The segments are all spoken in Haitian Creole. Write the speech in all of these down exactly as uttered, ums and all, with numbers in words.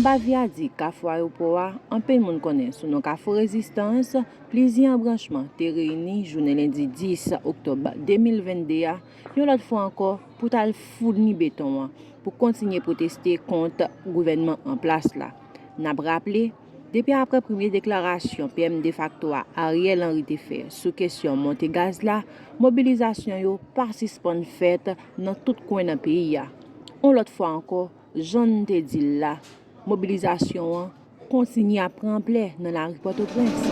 Pa vyadik Kafou Ayewopò a, anpil moun konnen sou non Kafou Rezistans, plizyè branchman te reyini jounen lendi dis oktòb de mil vennde a, yon lòt fwa ankò pou t al founi beton an, pou kontinye pwoteste kont gouvènman an plas la. N ap raple, depi apre premye deklarasyon P M defakto a Ariel Henry te fè sou kesyon monte gaz la, mobilizasyon yo pa sispann fèt nan tout kwen nan peyi a. Yon lòt fwa ankò, jan n te di l la, mobilizasyon an kontinye ap pran anplè nan lari Pòtoprens.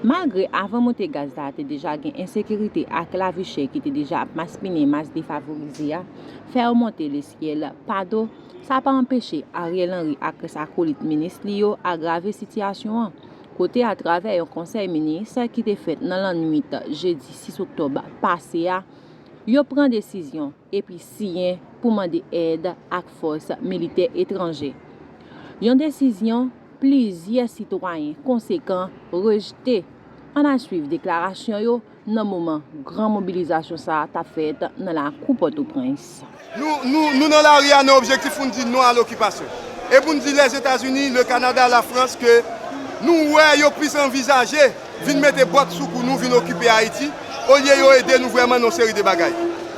Malgre avan monte gaz la te deja gen ensekirite ak lavi chè ki te deja ap maspinen mas defavorize a, fè yo monte lesyèl pa do, sa pa anpeche Ariel Henry ak rès akolit minis li yo agrave sitiyasyon an. Kote atravè yon konsèy minis ki te fèt nan lannwit jedi sis oktòb pase a, yo pran desizyon epi siyen pou mande èd ak fòs militè etranje. Yon desizyon plizyè sitwayen konsekan rejte. Ann al swiv deklarasyon yo nan moman gran mobilizasyon sa a t ap fèt nan lakou Pòtoprens. Nou, nou, nou nan lari a nan objektif pou n di non a lokipasyon. E pou n di Lèzetazini, le Kanada, Lafrans ke nou wè yo plis anvizaje vin mete bòt sou kou nou, vin okipe Ayiti, olye yo ede nou vrèman nan yon seri de bagay.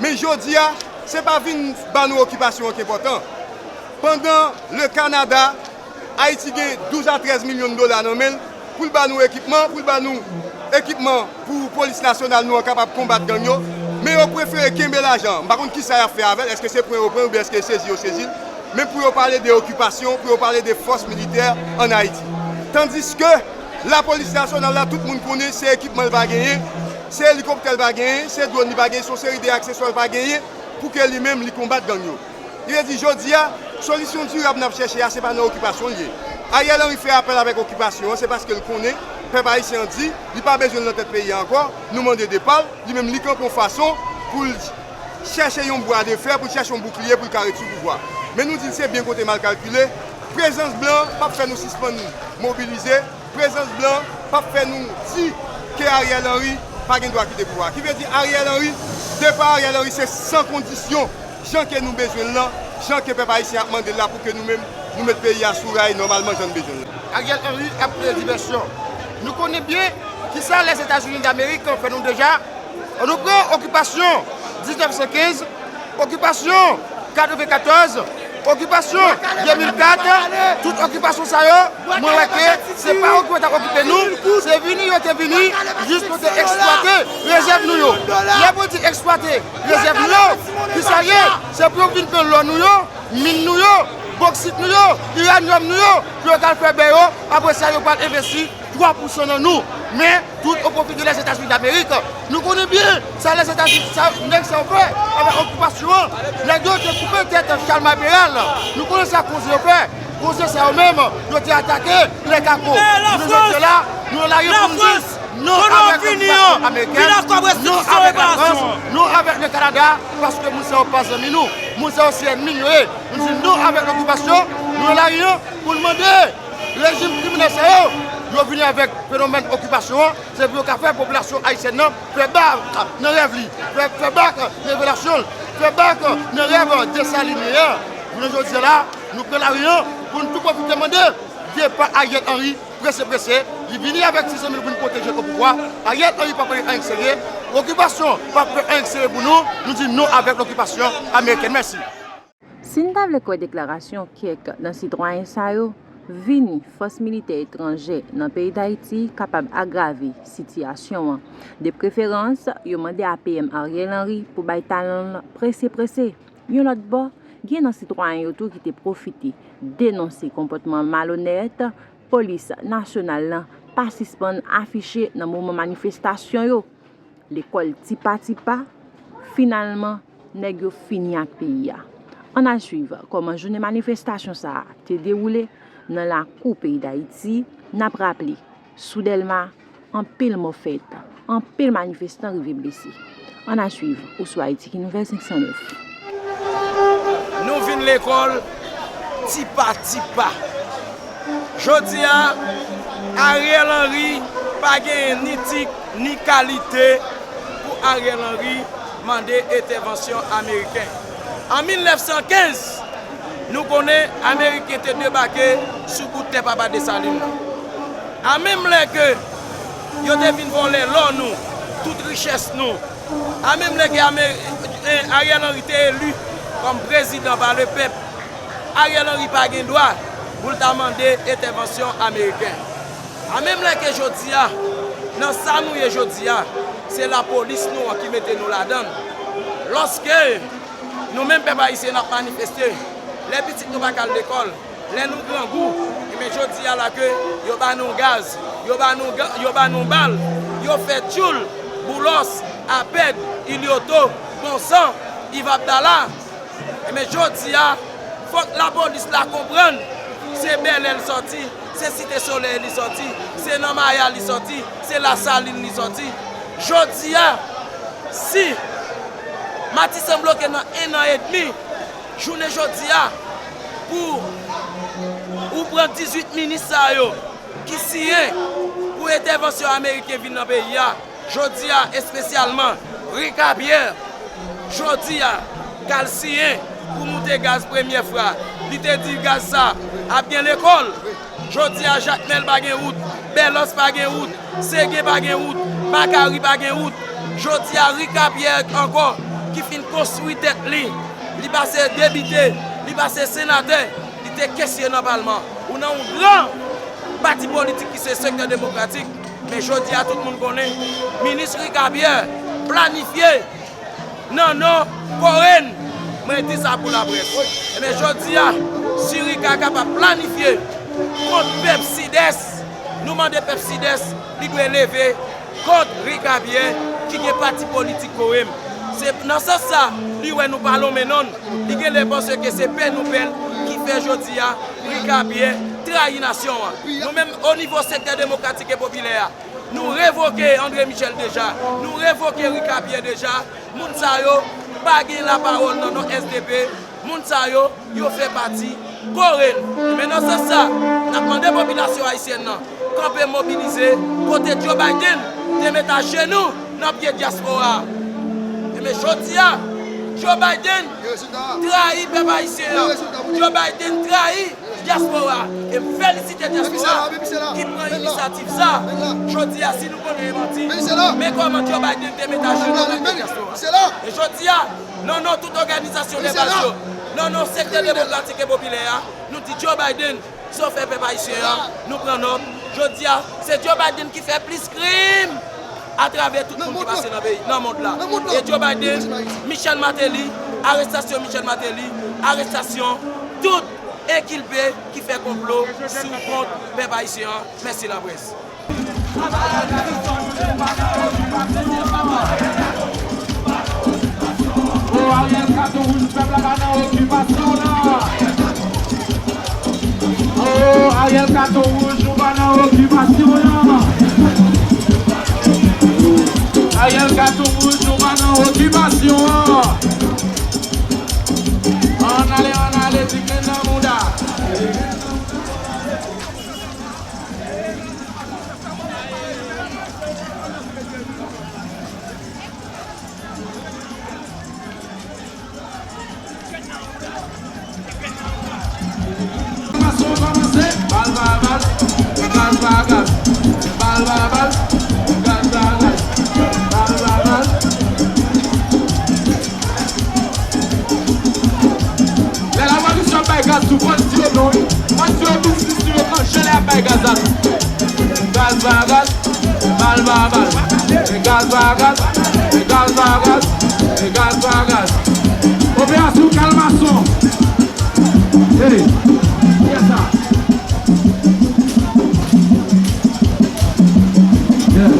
Men jodi a, se pa vin ba nou okipasyon an ki enpòtan. Pandan le Kanada, Ayiti gen douz a trèz milyon dola nan men l pou l ba nou ekipman, pou l ba nou ekipman pou polis nasyonal nou an kapab konbat gang yo, men yo prefere kenbe lajan an. M pa konn kisa y ap fè avè l, èske se pran yo pran oubyen èske sezi yo sezi l, men pou yo pale de okipasyon, pou yo pale de fòs militè ann Ayiti. Tandiske lapolis nasyonal la, tout moun konnen se ekipman l pa genyen, se elikoptè l pa genyen, se dwòn li pa genyen, se yon seri de akseswa l pa genyen pou ke li menm li konbat gang yo. Li vle di, jodi a, solisyon dirab n ap chèche a, se pa nan okipasyon l ye. Ariel Henry fè apèl avèk okipasyon an, se paske l konnen pèp ayisyen an di li pa bezwen l nan tèt peyi a ankò, nou mande depa l, li menm li kanpe yon fason pou l chèche yon bwa de fè, pou l chèche yon boukliye pou l ka ret sou pouvwa. Men nou di l se byen kote mal kalkile, prezans blan p ap fè nou sispann mobilize, prezans blan p ap fè nou di ke Ariel Henry pa gen dwa kite pouvwa. Ki vle di Ariel Henry, depa Ariel Henry se san kondisyon, jan ke nou bezwen l lan, jan ke pèp ayisyen ap mande l la pou ke nou menm nou met peyi a sou ray nòmalman jan n bezwen l lan. Ariel Henry ap kreye divèsyon. Nou konnen byen kisa Lèzetazini Damerik fè nou deja. An nou pran okipasyon diznèf san kenz, okipasyon katrevenkatòz, okipasyon de mil kat, tout okipasyon sa yo, mwen wè ke se pa yo ki t ap okipe nou, se vini yo te vini jis pou te eksplwate rezèv nou yo. Lè pou di eksplwate rezèv nou yo, kisa l ye? Se pou yo vin pran lò nou yo, min nou yo, boksit nou yo, iranyòm nou yo, pou yo t al fè bè yo, apre sa yo pral envesti twa pousan nan nou, men tout o pwofi de Lèzetazini Damerik. Nou konnen byen sa Lèzetazini, sa nèg sa yo fè avèk okipasyon an. Nèg yo te koupe tèt Chalmay Peral. Nou konnen sa konze yo fè. Konze sa yo menm, yo te atake lè Kako. Jounen jodi a la, nou nan lari pou nou di non avèk okipasyon amerikèn, non avèk Lafrans, non avèk le Kanada, paske moun sa yo pa zanmi nou. Moun sa yo se ènmi nou yo ye. Nou di non avèk lokipasyon, nou nan lari an pou n mande rejim kriminèl sa yo, yo vini avèk fenomèn okipasyon an, se pou yo ka fè popilasyon ayisyèn nan fè bak nan rèv li, fè, fè bak nan revelasyon l, fè bak nan rèv Desalinyen an. Jounen jodi a la, nou pran lari an pou n tou pwofite mande depa Ariel Henry prese, prese. Li vini avèk sis san mil pou n pwoteje l o pouvwa. Ariel Henry p ap pran anyen serye. Okipasyon p ap pran anyen serye pou nou. Nou di non avèk lokipasyon amerikèn. Mèsi. Si n ta vle kwè deklarasyon kèk nan sitwayen sa yo, vini fòs militè etranjè nan peyi Dayiti kapab agrave sitiyasyon an. De preferans, yo mande a P M Ariel Henry pou bay talan l prese prese. Yon lòt bò, gen nan sitwayen yo tou ki te pwofite denonse konpòtman malonèt polis nasyonal lan pa sispann afiche nan moman manifestasyon yo. Lekòl tipa tipa, finalman, nèg yo fini ak peyi a. Ann al swiv kòman jounen manifestasyon sa a te dewoule nan lakou peyi Dayiti. N ap raple, sou Dèlma, anpil mò fèt, anpil manifestan rive blese. Ann al swiv ou sou Haïti Ki Nouvèl senk san nèf. Nou vin lekòl tipa tipa. Jodi a, Ariel Henry pa genyen ni tik ni kalite pou Ariel Henry mande entèvansyon ameriken. An mil nèf san kenz, nou konnen Ameriken te debake sou bout tè Papa Desalin nan. A menm lè ke yo te vin vòlè lò nou, tout richès nou, a menm lè ke Ame-, eh, Ariel Henry te eli kòm prezidan pa lepèp, Ariel Henry pa gen dwa pou l ta mande entèvansyon ameriken. A menm lè ke jodi a, nan sa nou ye jodi a, se lapolis nou an ki mete nou ladan l. Lòske nou menm pèp ayisyen n ap manifeste, lè pitit nou pa ka al lekòl, lè nou grangou, ebyen jodi a la ke yo ba nou gaz, yo ba nou ga-, yo ba nou bal, yo fè Tchoul, Boulòs, Apèd, Ilioto, Bonsan, Iv Abdala, ebyen jodi a, fòk lapolis la konprann se Bèlè l sòti, se Site Solèy li sòti, se nan Maya li sòti, se Lasalin li sòti. Jodi a, si Matisan bloke nan en an edmi, jounen jodi a, pou ou pran dizuit minis sa yo ki siyen pou entèvansyon ameriken vin nan peyi a, jodi a espesyalman Rika Pyè, jodi a k al siyen pou moute gaz premyè fwa, li te di gaz sa ap gen lekòl. Jodi a Jakmèl pa gen wout, Bèlòs pa gen wout, Segen pa gen wout, Makari pa gen wout. Jodi a Rika Pyè ankò ki fin konstwi tèt li, li pase depite, li pase senatè, li te kesye nan palman. Ou nan yon gran pati politik ki se Sektè Demokratik, men jodi a tout moun konnen minis Rika Pyè planifye nan non Koren. Mwen di sa pou laprès. Ebyen jodi a, si Rika kapab planifye kont pèp Sidès, nou mande pèp Sidès, li dwe leve kont Rika Pyè ki gen pati politik Koren. Se nan sans sa, li wè nou pa lonmen non l, li genlè panse ke se pè nou pè l ki fè jodi a Rika Pyè trayi nasyon an. Nou menm o nivo Sektè Demokratik e Popilè a, nou revoke André Michel deja, nou revoke Rika Pyè deja. Moun sa yo pa gen lapawòl nan non S D P. Moun sa yo, yo fè pati Koren. Men nan sans sa, n ap mande popilasyon ayisyèn nan kanpe mobilize kote Joe Biden te met ajenou nan pye dyaspora a. Ebyen jodi a, Joe Biden trayi pèp ayisyen an. Joe Biden trayi dyaspora. E m felisite dyaspora ki pran inisyativ sa. Jodi a, si nou konnen e manti, men kòman Joe Biden te met ajenou nan pye dyaspora. E jodi a, nan non tout òganizasyon de baz yo, nan non Sektè Demokratik e Popilè a, nou di Joe Biden, sa w fè pèp ayisyen an, nou pran nòt. Jodi a, se Joe Biden ki fè plis krim atravè tout moun ki pase nan peyi, nan mond la. E Joe Biden, Michel Martelly, arestasyon Michel Martelly, arestasyon tout enkilpe ki fè konplo sou kont pèp ayisyen an. Mèsi laprès. O Ariel Kato Wouj, pèp la pa nan okipasyon nan. O Ariel Kato Wouj, nou pa nan okipasyon nan. Ariel Kato Wouj, nou pa nan okipasyon an. Ann ale, ann ale, di grenn nan mouda. Bal pa bal, gaz pa gaz. Bal pa bal, gaz pa gaz. Bal pa bal. Lè lapolis yo ap bay gaz tou, fò n di yo non, wi. Fò n di yo biznis nou yo, kan jan lè y ap bay gaz la tou. Gaz pa gaz, bal pa bal. E gaz pa gaz, e gaz pa gaz, e gaz pa gaz. Operasyon Kalmason. Hey, kiyès sa? Yeah.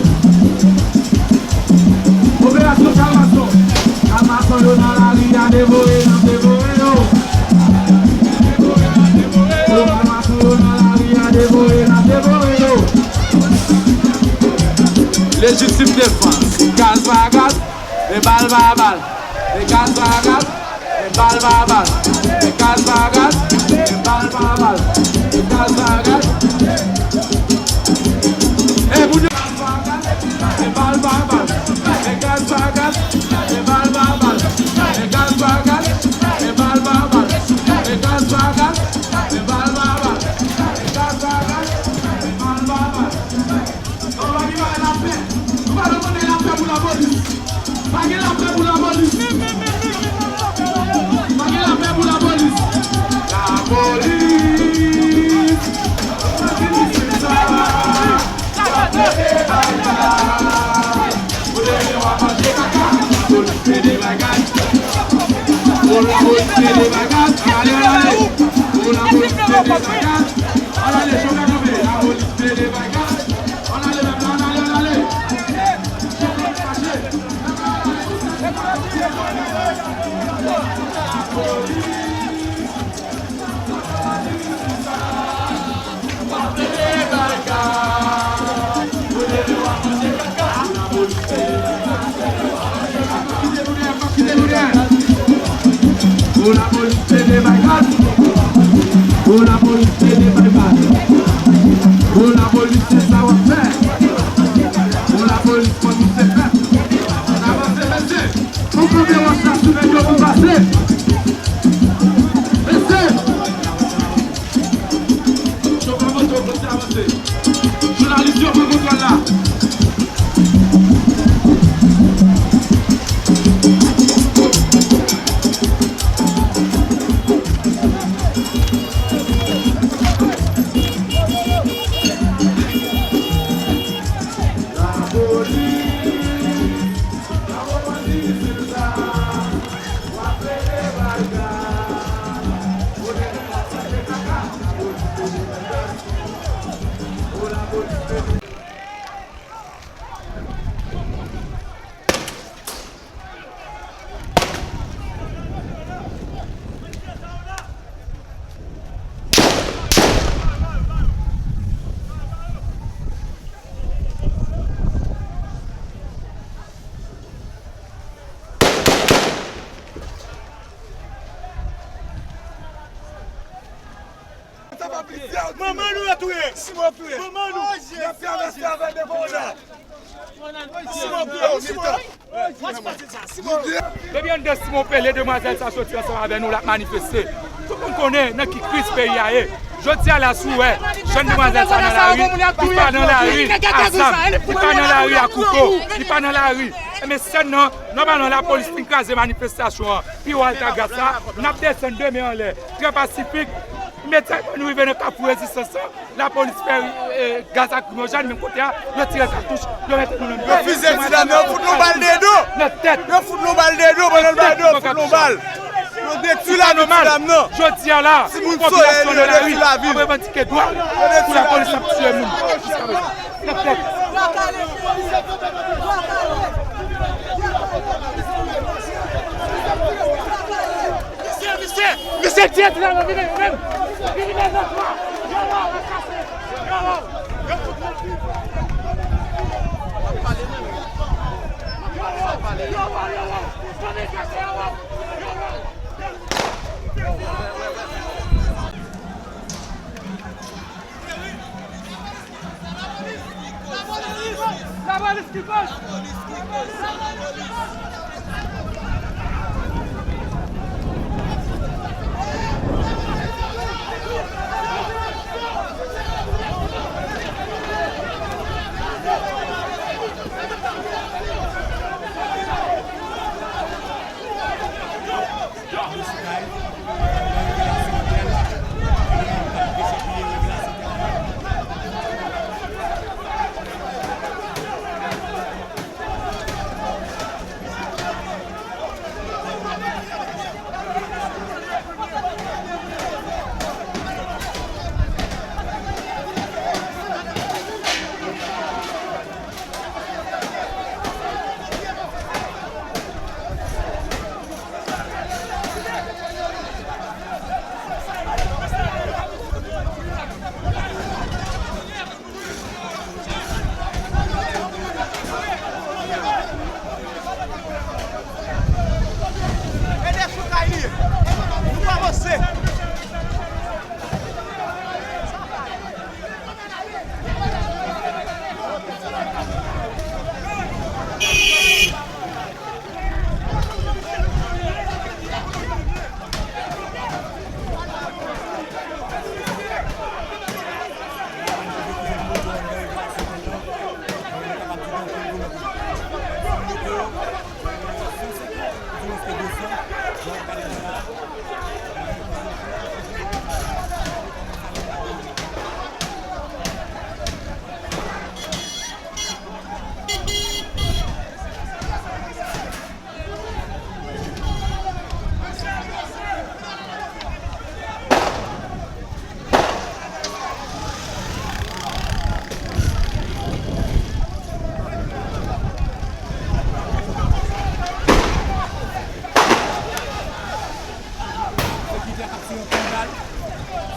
Operasyon Kalmason. Kalmason yo nan lari a devore, n ap devore yo. Kalmason yo nan lari a devore, n ap devore yo. Lejitim defans. Gaz pa gaz, e bal pa bal. E gaz pa gaz, e bal pa bal. E gaz pa gaz, e bal pa bal. E gaz pa gaz. E moun yo. E bal pa bal. E gaz pa gaz. Gas, e bal pa bal. Gas pa gas, e bal pa bal. Non, pa gen bagay lapè. Nou pa nan kote lapè pou lapolis. Pa gen lapè pou lapolis. Pa gen lapè pou lapolis. Lapolis. Sa ki di se sa? Polis pede bagay. Polis pede bagay. Ann ale, ann ale. Polis pede bagay. Ann ale, chofè kanpe. Lapolis pede bagay. Ann ale, ann ale, ann ale. Pou lapolis pede bay gaz. Pou lapolis pede bay gaz. Pou lapolis se sa w ap fè. Pou lapolis fò nou se pèp. Avanse, mesye. Fò kanpe wòch la sou nèg yo pou pase. Mesye. Chofè moto, pote avanse. Jounalis yo pran kontwòl la. Manman nou yo touye. Manman nou. Y ap travèse avèk de kowona. Depi anndan Simon Pele, demwazèl sa soti ansanm avè nou, l ap manifeste. Tout moun konnen nan ki kriz peyi a ye. Jodi a la, si w wè jèn demwazèl sa nan lari, li pa nan lari a zam, li pa nan lari a kouto, li pa nan lari. Ebyen, sèn nan, nòmalman, lapolis fin kraze manifestasyon an. Pi wo Altagras la, n ap desann de men anlè, trè pasifik. Medya nou rive nan Kafou Rezistans lan, lapolis fè, e, gaz lakrimojèn, menm kote a, yo tire katouch, yo mete nou nan mitan. Yo fize ti dam nan, yo fout nou bal de do. Nan tèt. Yo fout nou bal de do, pandan l bal de, yo fout nou bal. Yo detwi lavi ti dam nan. Jodi a la, popilasyon nan lari ap revandike dwa pou lapolis ap tiye moun. Jiska prezan. Misye, misye, misye tire ti dam nan, vini, vini. Kriminèl nan twa. Yo la, yo kase. Yo la. Yo fout nou. Yo la, yo la. Yo la, yo la. Yo la. Lapolis ki koz!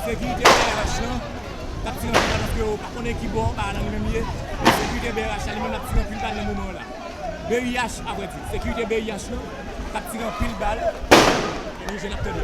Sekirite B R H lan k ap tire anpil bal paske yo pa konnen ki bò bagay la li menm ye. Men sekirite B R H la li menm l ap tire anpil bal nan moman an la. B I H, avrèdi, sekirite B I H lan k ap tire anpil bal. Nou jwenn ap tande.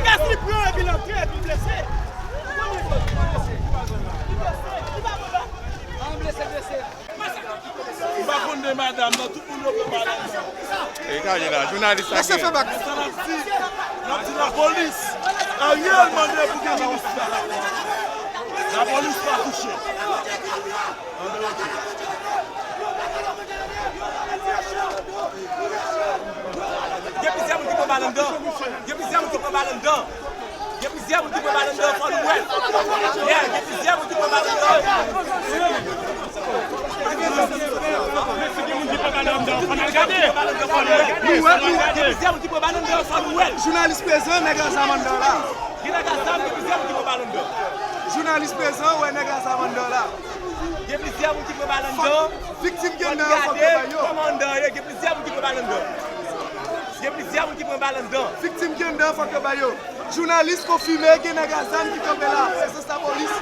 Gaz li pran epi l antre epi l blese. Li blese, li pa pran bal. Li blese, blese. M pa konn de madanm nan, tout moun yo pran bal anndan. E gade la, jounalis la. Mesye fè bak. Sa n ap di, n ap di lapolis. Ariel mande pou gen minis la. Lapolis pa touche. Gen plizyè moun ki pran bal anndan. Gen plizyè moun ki pran bal anndan. Gen plizyè moun ki pran bal anndan, fò nou wè. Yeah, gen plizyè moun ki pran bal anndan. Gen plizyè moun ki pran bal anndan, fò nou wè. Jounalis prezan, nèg a zam anndan la. Gen nèg a zam, gen plizyè moun ki pran bal anndan. Jounalis prezan, wè nèg a zam anndan la. Gen plizyè moun ki pran bal anndan. Viktim ki anndan an, fòk yo bay yo. Kòman anndan ye, gen plizyè moun ki pran bal anndan. Gen plizyè moun ki pran bal anndan. Viktim ki anndan, fòk yo bay yo. Jounalis konfime, gen nèg a zam ki kanpe la. Prezans lapolis.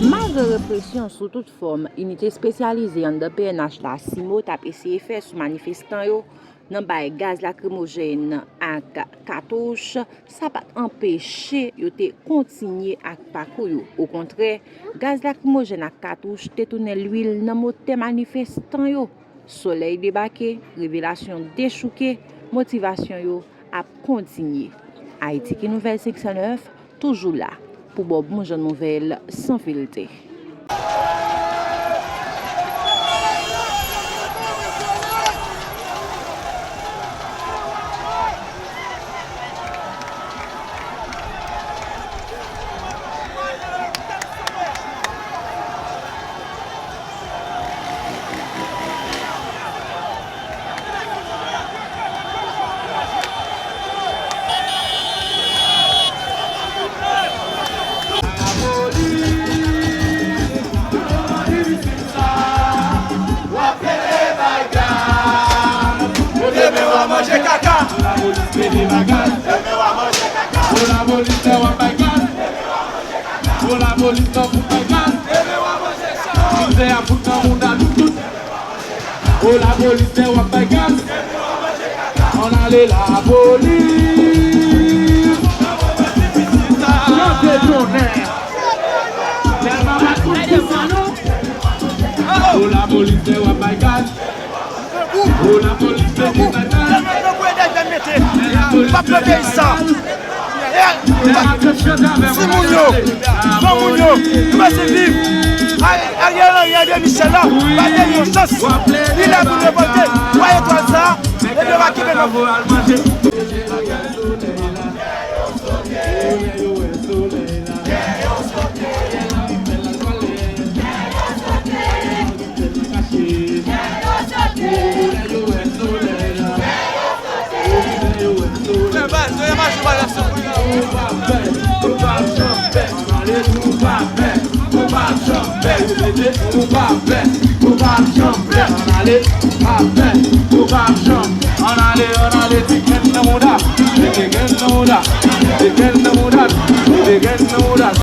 Malgre represyon sou tout fòm, inite espesyalize anndan P N H la, CIMO, t ap eseye fè sou manifestan yo nan bay gaz lakrimojèn ak katouch, sa pa t anpeche yo te kontinye ak pakou yo. Okontrè, gaz lakrimojèn ak katouch te tounen lwil nan motè manifestan yo. Solèy debake, revelasyon dechouke, motivasyon yo ap kontinye. Ayiti Ki Nouvèl senk san nèf, toujou la pou ba w bon jan nouvèl san filte. Demen w a manje kaka. Demen w a manje kaka. O lapolis, lè w ap bay gaz. Mizè a fout nan mouda nou tout. O lapolis, lè w ap bay gaz. Ann ale lapolis. Chante tonnè. Tèlman pa t konn kisa non. O lapolis, lè w ap bay gaz. Timoun yo, granmoun yo, nou mèsi viv. Ariel Henry, André Michel la, pa te yon chans. Li lè pou nou revolte. Twa etwal sa, epi yo va kenbe nou. Ann ale, ann ale, ti grenn nan mouda, mete grenn nan mouda, mete grenn nan mouda, mete grenn nan mouda.